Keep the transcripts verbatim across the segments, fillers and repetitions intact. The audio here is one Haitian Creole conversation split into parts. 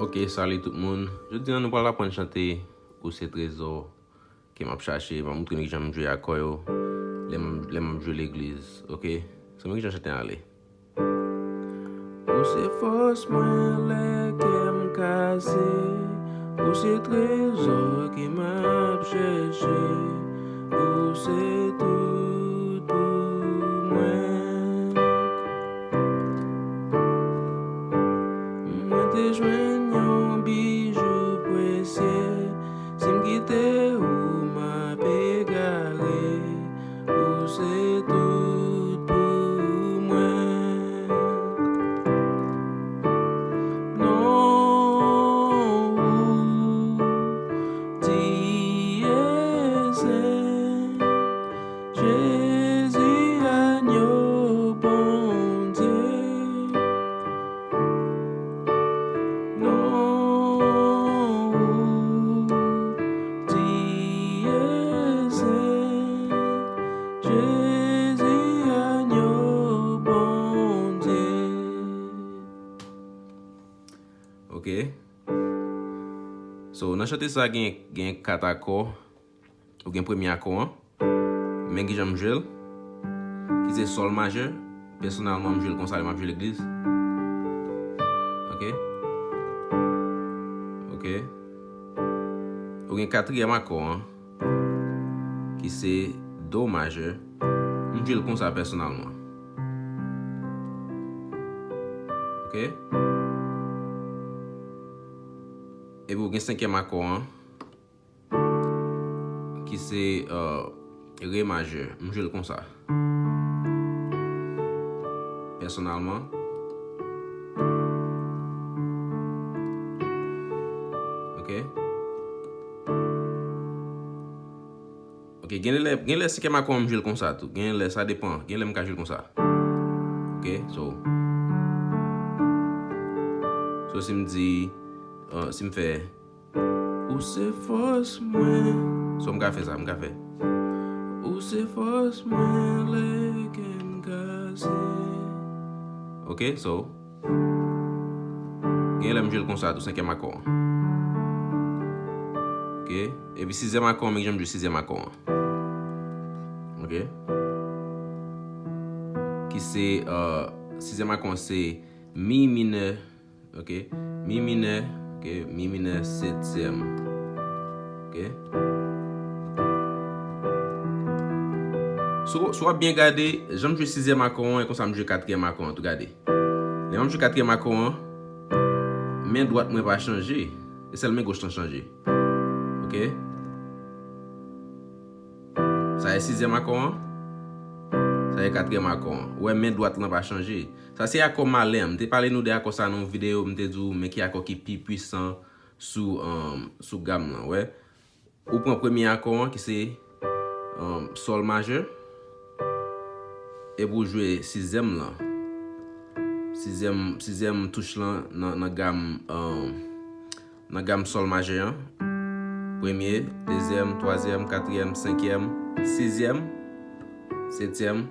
Ok, salut tout moun. Jodi a nou pral aprann chante Ou se trezò ke m ap chache. M ap montre nou kijan m jwe akò yo lè m, lè m ap jwe legliz, ok? So, men kijan chante an ale. Ou se fòs mwen lè kè m kase. Ou se trezò ke m ap chèche. Ou se tout pou mwen. Mwen te jwenn yon bijou presye. Si m kite ou, m ap egare. Ou se tout pou mwen. Non ou, Dye sen, Jezi, Agno Bondye. Non ou, Dye sen, Jezi, Agno Bondye. Ok. So, nan chante sa, gen, gen kat akò. Ou gen premye akò an. Men kijan m jwe l. Ki se sòl majè. Pèsonèlman, m jwe l konsa lè m ap jwe legliz. Ok? Ok. Ou gen katriyèm akò an. Ki se do majè. M jwe l konsa pèsonèlman. Ok? Epi ou gen senkyèm akò an. Ki se, euh, re majè. M jwe l konsa. Pèsonèlman. Ok? Ok, gen lè, gen lè senkyèm akò an m jwe l konsa tou. Gen lè, sa depan. Gen lè m ka jwe l konsa. Ok, so. So, si m di, euh, si m fè Ou se fòs mwen. So, m ka fè sa, m ka fè. Ou se fòs mwen lè kè m kase. Ok, so. Gen lè m jwe l konsa tou, senkyèm akò an. Ok. Epi sizyèm akò an, men jan m jwe sizyèm akò an. Ok. Ki se, euh, sizyèm akò an se mi minè. Ok. Mi minè. Ok. Mi minè setyèm. Ok. Si w, si w ap byen gade, jan m jwe sizyèm akò an, e konsa m jwe katriyèm akò an tou, gade. Lè m ap jwe katriyèm akò an, men dwat mwen pa chanje. E sèl men goch lan chanje. Ok. Sa e sizyèm akò an. Sa e katriyèm akò an. Ou wè men dwat lan pa chanje. Sa se akò malè an. M te pale nou de akò sa nan yon videyo, m te di w men ki akò ki pi pwisan sou, um, sou gam lan, wè. Ou pran premye akò an ki se, um, sòl majè. Epi ou jwe sizyèm lan. Sizyèm, sizyèm touch lan nan, nan gam, um, nan gam sòl majè an. Premye, dezyèm, twazyèm, katriyèm, senkyèm, sizyèm, setyèm,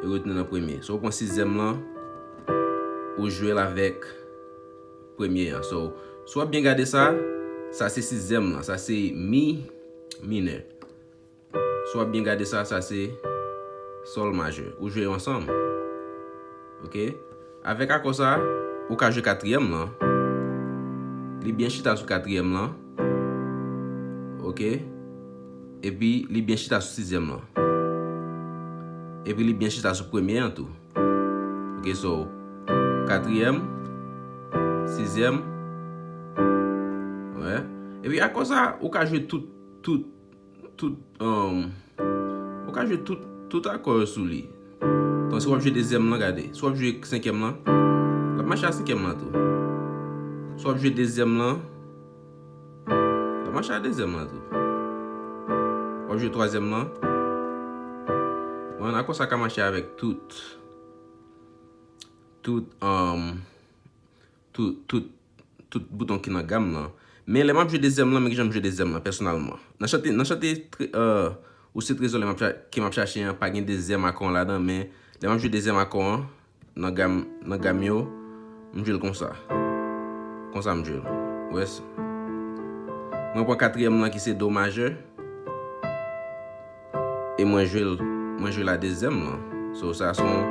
e retounen nan premye. So, ou pran sizyèm lan, ou jwe l avèk premye an. So, si w ap byen gade sa, sa se sizyèm lan, sa se mi minè. Si w ap byen gade sa, sa se sòl majè. Ou jwe yo ansanm. Ok? Avèk akò sa, ou ka jwe katriyèm lan. Li byen chita sou katriyèm lan. Ok? Epi li byen chita sou sizyèm lan. Epi li byen chita sou premye an tou. Ok, so, katriyèm, sizyèm. Wè. Epi akò sa, ou ka jwe tout, tout, tout, um, ou ka jwe tout, tout akò yo sou li. Donk, si w ap jwe dezyèm lan, gade. Si w ap jwe senkyèm lan, l ap mache a senkyèm lan tou. Si w ap jwe dezyèm lan, l ap mache a dezyèm lan tou. W ap jwe twazyèm lan. Bon, akò sa ka mache avèk tout, tout, um, tout, tout, tout bouton ki nan gam lan. Men lè m ap jwe dezyèm lan, men kijan m jwe dezyèm lan, pèsonèlman. Nan chante, nan chante, euh, Ou se trezò lè m ap cha-, ke m ap chache an, pa gen dezyèm akò an ladan, men lè m ap jwe dezyèm akò an, nan gam, nan gam yo, m jwe l konsa. Konsa m jwe l. Wè s-, mwen pran katriyèm lan ki se do majè. E mwen jwe l, mwen jwe la dezyèm lan. So, sa se yon,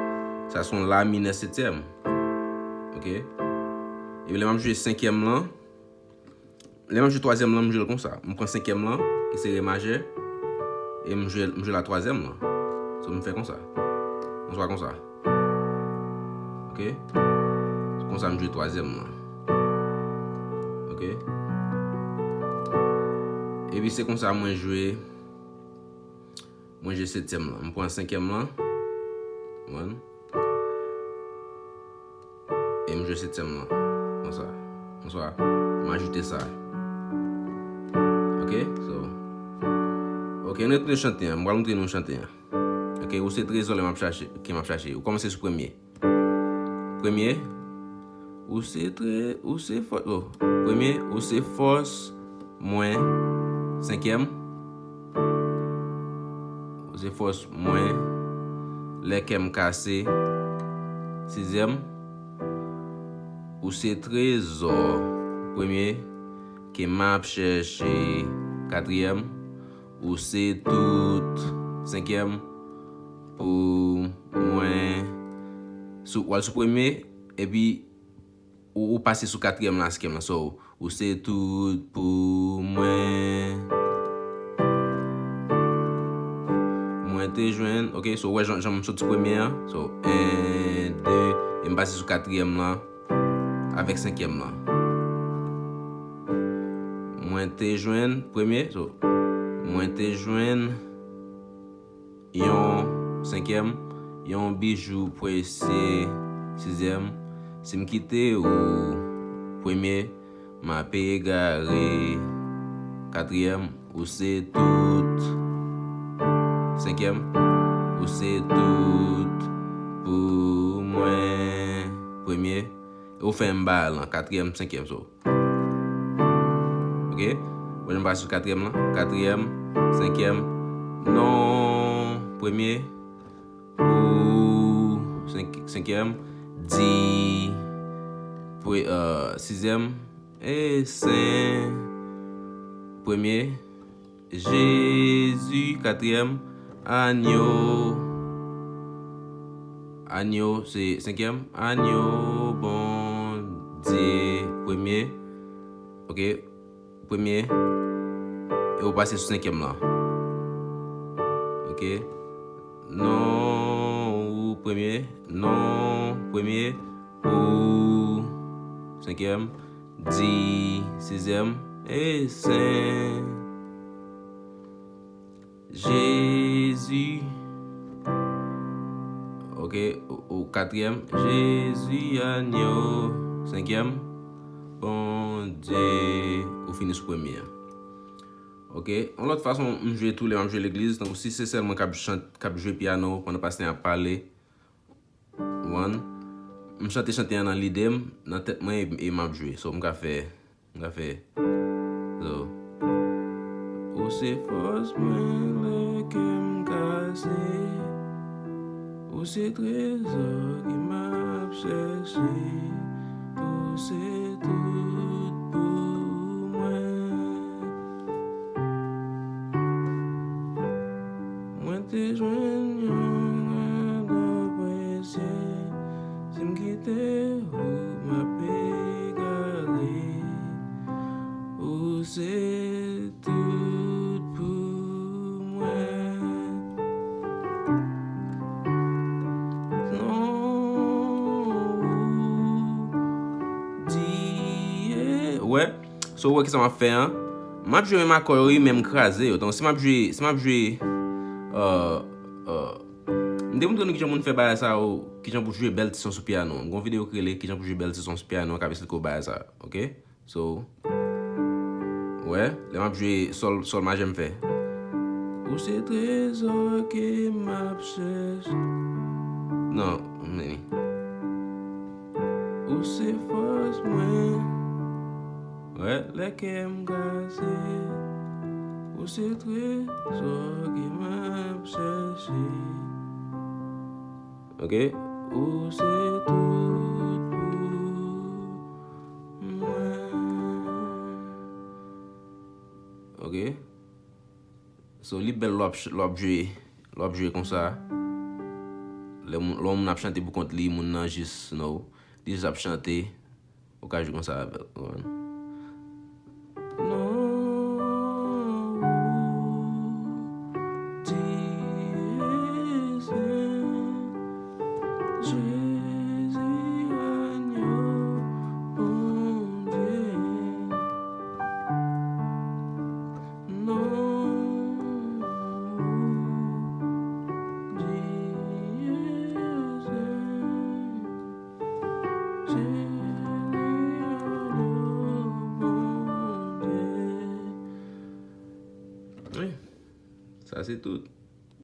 sa se yon la minè setyèm. Ok? Epi lè m ap jwe senkyèm lan, lè m ap jwe twazyèm lan, m jwe l konsa. M pran senkyèm lan, ki se re majè, e m jwe, m jwe la twazyèm lan. So, m fè konsa. Yon swa konsa. Ok? Konsa m jwe twazyèm lan. Ok? Epi se konsa mwen jwe, mwen jwe setyèm lan. M pran senkyèm lan. Konprann? E m jwe setyèm lan. Konsa. Konsa. M ajoute sa. Ok? So. Ok, n retounen chante an. M pral montre nou chante an. Ok, ou se trezò lè m ap chache, ke m ap chache. Ou kòmanse sou premye. Premye, ou se tre, ou se fò-, oh, premye, ou se fòs mwen. Senkyèm, ou se fòs mwen. Lè kè m kase. Sizyèm, ou se trezò. Premye, ke m ap chèche. Katriyèm, ou se tout. Senkyèm, pou mwen. Sou, w al sou premye, epi ou, ou pase sou katriyèm la, senkyèm la. So, ou se tout pou mwen. Mwen te jwenn, ok, so, wè, jan, jan m soti premye an. So, en, de, e m pase sou katriyèm lan avèk senkyèm lan. Mwen te jwenn premye, so, mwen te jwenn yon, senkyèm, yon bijou presye. Sizyèm, si m kite ou premye, m ap egare. Katriyèm, ou se tout. Senkyèm, ou se tout pou mwen. Premye, ou fè m ba lan. Katriyèm, senkyèm, so. Ok? Bon, jan m pase sou katriyèm lan. Katriyèm, senkyèm. Non, premye. Ou, senk-, senkyèm. Di, pre-, euh, sizyèm. E sen, premye. Jezi, katriyèm. Anyo. Anyo, se senkyèm. Anyo Bondye, premye. Ok, premye. E ou pase sou senkyèm lan. Ok. Non, ou premye. Non, premye. Ou, senkyèm. Di, sizyèm. E sen. Jezi. Ok, ou, ou katriyèm. Jezi, anyo. Senkyèm. Bondye. Ou fini sou premye an. Ok, yon lòt fason m jwe tou lè m ap jwe legliz, tankou si se sèl mwen k ap chante, k ap jwe pyano pandan pastè an ap pale, One. M chante chante an nan lide m, nan tèt mwen, e, e m ap jwe. So, m ka fè, m ka fè. So. Ou se fòs mwen lè kè m kase. Ou se trezò ke m ap chèche. Ou se tout pou mwen. Mwen te jwenn yon rad apresye. Si m kite ou, m ap egare. Ou se tout pou mwen. Non, ou di, yeah. Wè, so, ou wè kisa m ap fè an? M ap jwe menm akò yo wi, men m kraze yo. Donk, si m ap jwe, si m ap jwe, euh, euh, m te montre nou kijan moun fè bagay sa yo, kijan pou jwe bèl ti son sou pyano. M gon videyo ki rele kijan pou jwe bèl ti son sou pyano, k ap esplike w bagay sa yo, ok? So, wè, lè m ap jwe sòl, sòl majè m fè. Ou se trezò ke m ap chèche. Non, men. Ou se fòs mwen. Wè, lè kè m kase. Ou se trezò ke m ap chèche. Ok? Ou se tout pou mwen. Ok. So, li bèl lè w ap ch-, lè w ap jwe, lè w ap jwe konsa. Lè moun, lè yon moun ap chante pou kont li, moun nan jis, you know, li jis ap chante, ou ka jwe konsa avè l, ou konprann? Non, Dye sen, Jezi, agno Bondye. Non, Dye sen, Senyè Bondye. Wi, sa se tout.